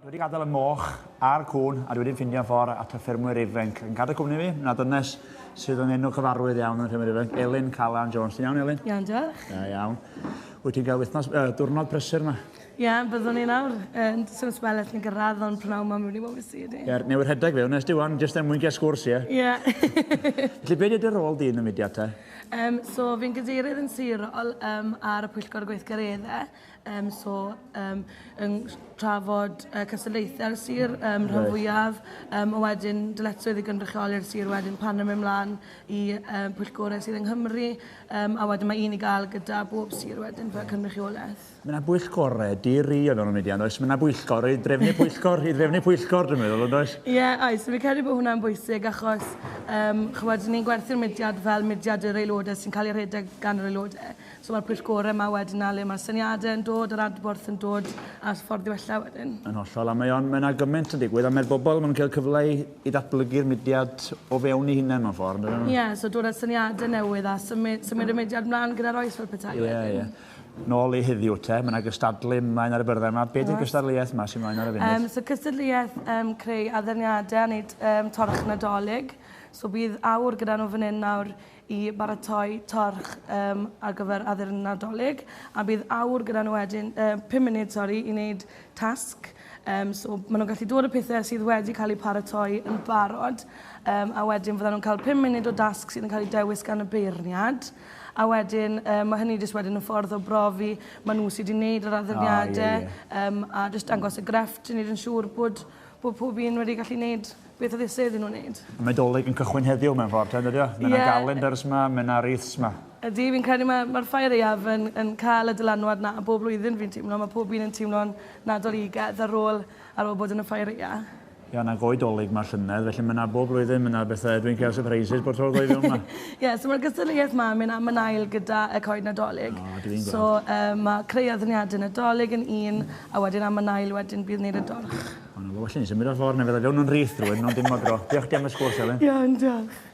Dwi wedi gadael y moch a'r cŵn a dwi wedi ffindio ffordd at y ffermwyr ifanc. Yn cadw cwmni fi, na dynes sydd yn enw cyfarwydd iawn yn y ffermwyr ifanc, Elin Calan Jones. Ti'n iawn, Elin? Iawn, diolch. Da iawn. Wyt ti'n cael wythnos, diwrnod prysur yma? Ie, yeah, byddwn ni nawr. Swn sbel all ni gyrraedd ond prynawn ma'n mynd i fod yn ydi. Ie, newydd rhedeg fewn nes di wan, jyst er mwyn gael sgwrs, ie? Ie. Felly, be di dy rôl di yn y mudiad te? So, fi'n gadeirydd yn sirol ar y Pwyllgor Gweithgareddau. So, yn trafod cystadlaethau'r sir rhan fwyaf, a wedyn dyletswydd i gynrychioli'r sir wedyn pan yn mynd mlaen i pwyllgorau sydd yng Nghymru, a wedyn mae un i gael gyda bob sir wedyn fel cynrychiolaeth. Mae yna bwyllgorau di-ri o fewn y mudiad, oes? Mae yna bwyllgor i drefnu pwyllgor, i drefnu pwyllgor, dwi'n meddwl, ond oes? Ie, yeah, oes. Fi'n credu bod hwnna'n bwysig achos, ch'mod, ni'n gwerthu'r mudiad fel mudiad yr aelodau sy'n cael ei rhedeg gan yr aelodau. So mae'r pwyllgorau yma wedyn 'na le mae'r syniadau yn dod, yr adborth yn dod, a'r ffordd i wella wedyn. Yn hollol, a mae o'n, mae yna gymaint yn digwydd, a mae'r bobl, maen nhw'n cael cyfle i, i ddatblygu'r mudiad o fewn eu hunain mewn ffordd, yndyfe? Ie, yeah, so dod â syniadau newydd a symud, symud y mudiad mlaen gyda'r oes fel petai Ie, wedyn. ie. Nôl i heddiw te, mae yna gystadlu ymlaen ar y byrddau yma. Be di'r gystadleuaeth yma sy'n mlaen ar y funud? So cystadleuaeth creu addurniadau a wneud torch Nadolig. So bydd awr gyda nhw fan hyn nawr i baratoi torch ar gyfer addurn Nadolig, a bydd awr gyda nhw wedyn, 5 munud sori, i wneud tasg. So maen nhw'n gallu dod â pethau sydd wedi cael eu paratoi yn barod, a wedyn fyddan nhw'n cael 5 munud o dasg sydd yn cael ei dewis gan y beirniad. A wedyn, mae hynny jyst wedyn yn ffordd o brofi maen nhw sydd wedi gwneud yr addurniadau, a jyst dangos y grefft i wneud yn siŵr bod pob un wedi gallu gwneud beth oedd eisiau iddyn nhw wneud. Mae Dolig yn cychwyn heddiw mewn ffordd, te, dydy o? Mae yna Ie. galendars yma, mae yna wreaths yma. Ydy, fi'n credu mae'r ffair aeaf yn cael y dylanwad na bob blwyddyn fi'n teimlo. Mae pob un yn teimlo'n nadoligaidd ar ôl bod yn y ffair aeaf. Ie, yna goed Dolig yma llynedd, felly mae yna bob blwyddyn, mae yna bethau, dwi'n cael surprises bod tro ddwy fewn yma. Ie, yeah, so mae'r gystadleuaeth yma yn mynd am yn ail gyda y coed Nadolig. O, dwi'n gweld. So mae creu addurniadau Nadolig yn un, a wedyn am yn ail wedyn bydd wneud y dorch. O, na, well ni symud o'r ffordd, neu fydda fewn yn rhith rhywun, ond dim o dro. Diolch di am y sgwrs, Elin. Iawn, diolch.